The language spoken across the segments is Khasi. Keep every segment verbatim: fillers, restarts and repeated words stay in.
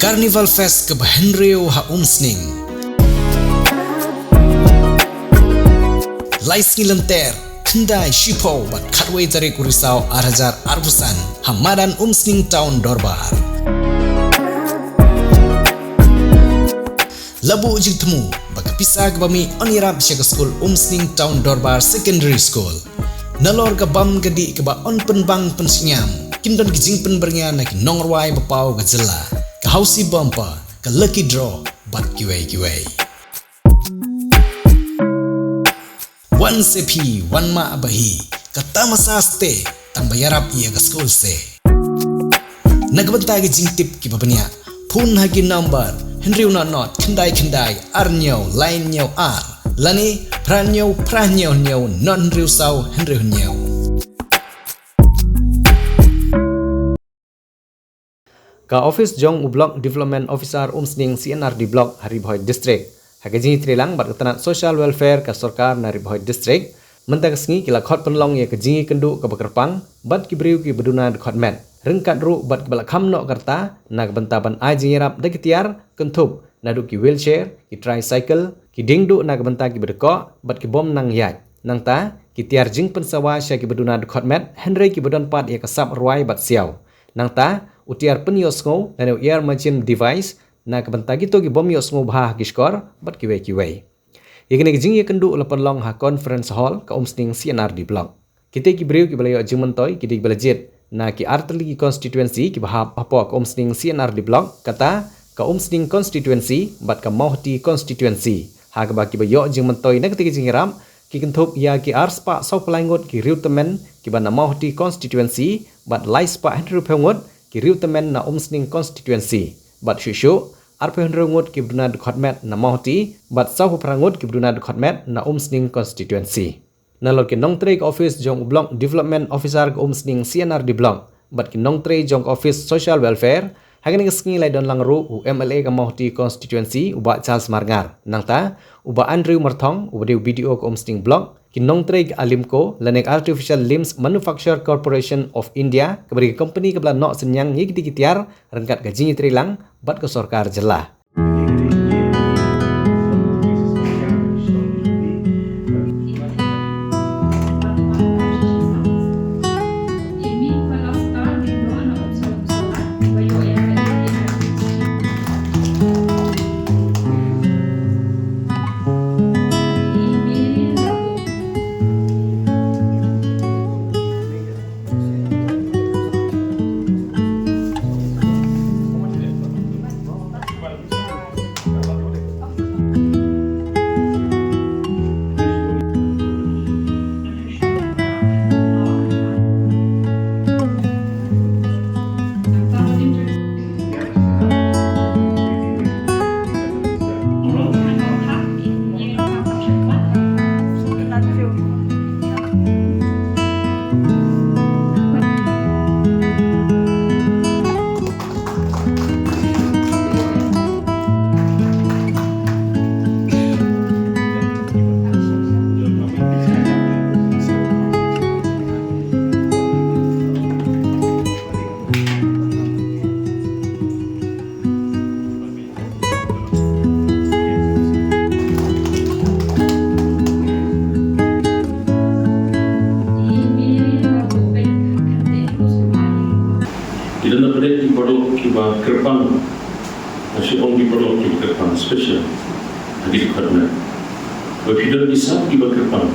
Carnival Fest kaba hynriew ha Umsning. Lai sngi lynter, khyndai, shiphew bad khatwei tarik u Risaw ar hajar arphew san ha madan Umsning Town Dorbar. La buh jingthmu ba ka pisa kaba mih yn ïarap sha ka skul Umsning Town Dorbar Secondary School. Nalor ka bam ka dih kaba yn pynbang pynshngaiñ, kin don ki jingpynbyrngia na ki nongrwai ba paw ka jylla, ka Housie Bumper, ka Lucky Draw bad kiwei kiwei. Wan se phi, wan mah ba hi, ka tamasa ste, tang ba ïarap ïa ka skul se. Na ka bynta ki jingtip kiba bniah, phone ha ki number hynriew nod nod khyndai khyndai ar hynñiew lai hynñiew ar, lane phra hynñiew phra hynñiew hynñiew nod hynriew saw hynriew hynñiew. Ka office jong u Block Development Officer Umsning C and R D Block ha Ri Bhoi District, ha ka jingïatreilang bad ka tnat Social Welfare ka sorkar na Ri Bhoi District, mynta ka sngi ki la khot pynlong ïa ka jingïakynduh kaba kyrpang bad ki briew kiba duna dkhot met, ryngkat ruh bad kiba la kham noh ka rta na ka bynta ban ai jingïarap da ki tiar kynthup naduh ki wheelchair, ki tricycle, ki dieng duh na ka bynta kiba dkoh bad ki bym nang ïaid. Nangta ki tiar jingpynsawa sha kiba duna dkhot met, hynrei kiba don pat ïa ka sap rwai bad siaw. Nangta u tiar pynïohsngew lane u ear machine device na ka bynta kito ki bym ïohsngew bha ha ki shkor bad kiwei kiwei. Ïa kane ka jingïakynduh la pynlong ha Conference Hall ka Umsning C and R D Block. Kita ki briew kiba la ïoh jingmyntoi ki dei kiba la jied na ki artylli ki constituency kiba hap hapoh ka Umsning C and R D Block, kata ka Umsning Constituency bad ka Mawhati Constituency, ha kaba kiba ïoh jingmyntoi na kata ka jingïarap ki kynthup ïa ki arspah sawphew lai ngut ki riewtymmen kiba na Mawhati Constituency bad laispah hynriewphew ngut ki riewtymmen na Umsning Constituency, bad shuh shuh arphew hynriew ngut kiba duna dkhot met na Mawhati bad sawphew phra ngut kiba duna dkhot met na Umsning Constituency. Nalor ki nongtrei ka office jong u Block Development Officer ka Umsning C and R D Block bad ki nongtrei jong ka office Social Welfare, ha kane ka sngi la ïadon lang ruh u M L A ka Mawhati Constituency u Bah Charles Marngar, nangta u Bah Andrew Marthong uba dei u B D O ka Umsning Block, ki nongtrei ka Alimco lane ka Artificial Limbs Manufacture Corporation of India kaba dei ka company kaba la noh synñiang ïa kita ki tiar ryngkat ka jingïatreilang bad ka sorkar jylla. Ki don na pdeng ki paralok kiba kyrpang, nga shu ong ki paralok kiba kyrpang special ha ki dkhot met. Ba phi don ki sap kiba kyrpang,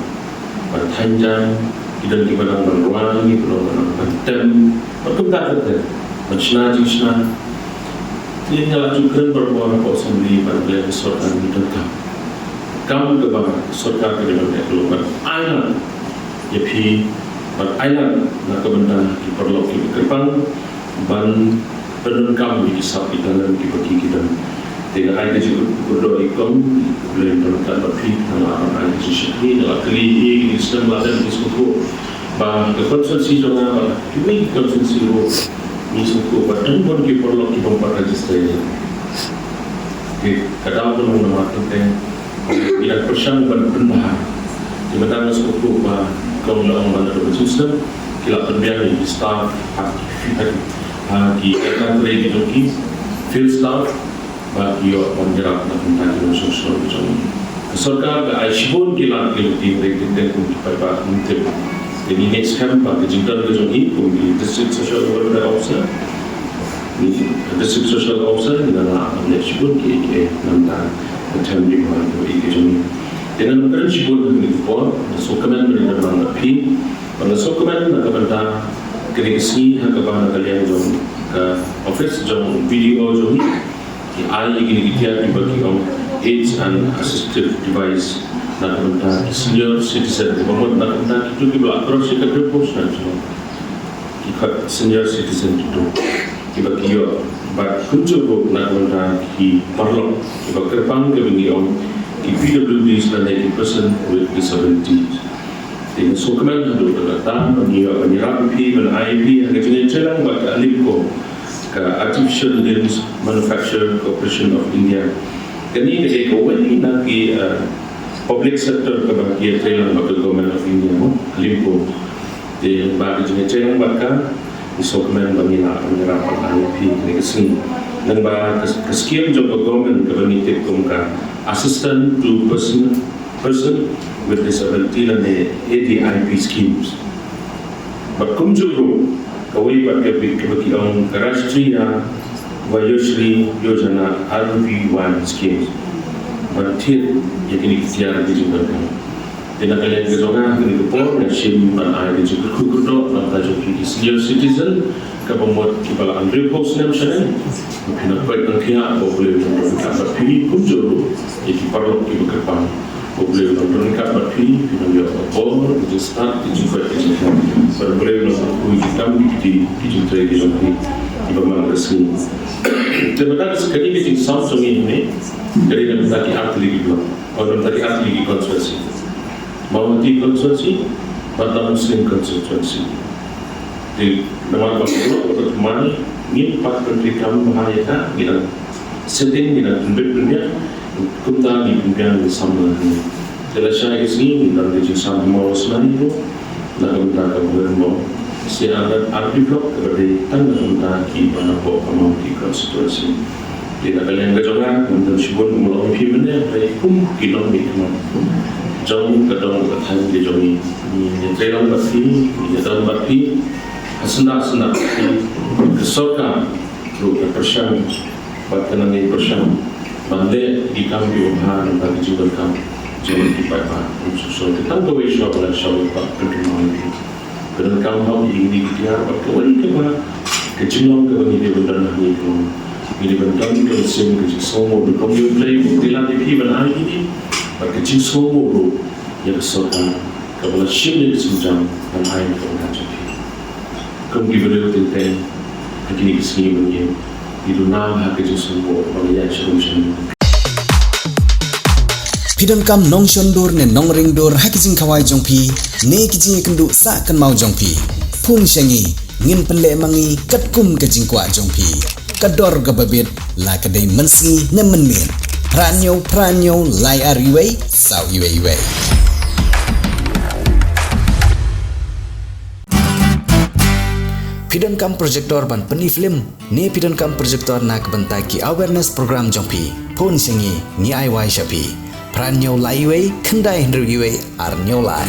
ba thaiñ jaiñ, ki don kiba dang ban rwai, kiba dang ban tem, ba kumta kumta, ban shna jingshna. Te nga la ju kren barabor hapoh Assembly ba leh ka sorkar ngi donkam kam kaba sorkar ka dei ban leh, ka long ban ailad ïa phi, ban ailad na ka bynta ki paralok kiba kyrpang, ban pyndonkam ïa ki sap ki talent kiba ki ki don. Te nga ai ka jingkyrkhu kyrdoh ïa i Kong, U Blei un don ryngkat bad phi, nga la ai ka jingshakri, nga la kylli ïa ki sdang la don ki sngewthuh ba ka constituency jong nga bad kiwei ki constituency ruh ngi sngewthuh ba don bun ki paralok ki bym pat register ïa. Te ka daw ka long namar kata ngi dang pyrshang ban pynbha. Te mynta nga sngewthuh ba ka long la ong ba naduh ka jingsngewthuh ki la pynbiang ïa ki staff ha ki, ha ki, ha ki ka trei ki jong ki. field staff ba ki ïoh ban ïarap na ka bynta ki nongshong shnong jong ngi. Ka sorkar ka ai shibun ki lad ki lynti, hynrei teng teng kum ki paidbah kim tip. Te ngi ngeit skhem ba ka jingdon ka jong ngi kum ki District Social Welfare Officer, ki District Social Officer, ngi la lah ban leh shibun kiei kiei na ka bynta ka them jingman kaba ïeit ka jong ngi. Te ngan ym kren shibun ha kane ka por, nga sngewkmen ban ïadon lang bad phi. Bad nga sngewkmen na ka bynta kane ka sngi ha kaba na ka liang jong ka office jong BDO jong ngi, ki ai ïa kine ki tiar kiba ki ong aids and assistive device na ka bynta ki senior citizen, kaba mut na ka bynta kito kiba la cross ïa ka hynriew phew snem, ki khot senior citizen kito kiba ki ïoh. Bad kumjuh ruh na ka bynta ki paralok kiba kyrpang, kiba ngi ong ki PWDs lane ki person with disabilities. Te nga sngewkmen haduh katta ba ngi ïoh ban ïarap ïa phi, ban ai ïa phi ha ka jingïatreilang bad ka ALIMCO, ka Artificial Limbs Manufacture Corporation of India. Kane ka dei kawei na ki, eh, public sector kaba ki ïatreilang bad ka Government of India, mo, ALIMCO. Te ba ka jingïatreilang bad ka, ngi sngewkmen ba ngi lah ban ïarap ban ai ïa phi ha kane ka sngi. Nangba ka, ka skim jong ka government kaba ngi tip kum ka Assistant to Person, Person with Disability lane ADIP schemes. Bad kumjuh ruh kawei pat kaba, kaba ki ong ka Rashtriya Vayashri Yojana, RVY schemes. Ban thied ïa kine ki tiar ki jingdonkam. Te na ka liang ka jong nga ha kane ka por nga shim ban ai ka jingkyrkhu kyrdoh na ka bynta jong phi ki senior citizen, kaba mut kiba la hynriew phew snem shaneng. Phi nang peit nang khiah ba U Blei un nang ryngkat bad phi, kumjuh ruh ïa ki paralok kiba kyrpang, ba U Blei un nang ryngkat bad phi, phi nang ïoh ka bor, ka jingstad, ka jingkoit ka jingkhiah. Bad U Blei un nang kyrkhu ïa ki kam ki kti, ki jingtrei ki jong phi kiba man ka sngi. Te mynta ka sngi ka jingsam jong ngi hangne ka dei na ka bynta ki artylli ki block, oh, na ka bynta ki artylli ki constituency. Mawhati constituency bad Umsning constituency. Te namar ba ka block ka thymmai, ngim pat pyntreikam bha ïa ka, ngi dang setting, ngi dang pynbit pynbiang. Kumta ngi pynbiang ngi samla hangne. Te lashai ka sngi ngi don ka jingsam ha Mawlasnai ruh na ka bynta ka Bhoirymbong C R R P block kaba dei tang na ka bynta kiba napoh ka Mawhati constituency. Te na ka liang ka jong nga, ngam don shibun ban ong ïa phi mynne, hynrei kum ki nongmihkhmat jong ka dong ka thaiñ ka jong ngi, ngi ïatreilang bad phi, ngi ïadon bad phi, ha syndah syndah bad phi. Ka sorkar ruh ka pyrshang bad ka nang ïai pyrshang ban leh ki kam kiba bha na ka bynta ka jingdonkam jong ki paidbah. Ym shuh shuh te tang kawei shuwa ba ngan shong pat pynrem ïa phi. Ka donkam hok ïa kine ki tiar bad kawei kaba ka jinglong kaba ngi dei ban don ha ngi ka long, ngi dei ban don ka mynsiem ka jingsngewnguh ruh kum ïa U Blei uba la ïa phi ban ai kine, bad ka jingsngewnguh ruh ïa ka sorkar kaba la shim ïa ka sienjam ban ai ïa ka bynta jong phi. Kum ki briew teng teng ha kine ki sngi ba ngi ïa duna ha ka jingsngewnguh ba ngi ïaid sharum sha ngi. Phi donkam nongshon dur ne nongring dur ha ki jingkhawai jong phi ne ki jingïakynduh sah kynmaw jong phi? Phone sha ngi, ngin pynleh ma ngi katkum ka jingkwah jong phi. Ka dor kaba bit la ka dei mynsngi ne mynmiet. Phra hynñiew phra hynñiew lai ar wei saw wei wei. Phi donkam projector ban pyni film ne phi donkam projector na ka bynta ki awareness program jong phi? Phone sha ngi, ngi ai wai sha phi. Phra hynñiew lai wei khyndai hynriew wei ar hynñiew lai.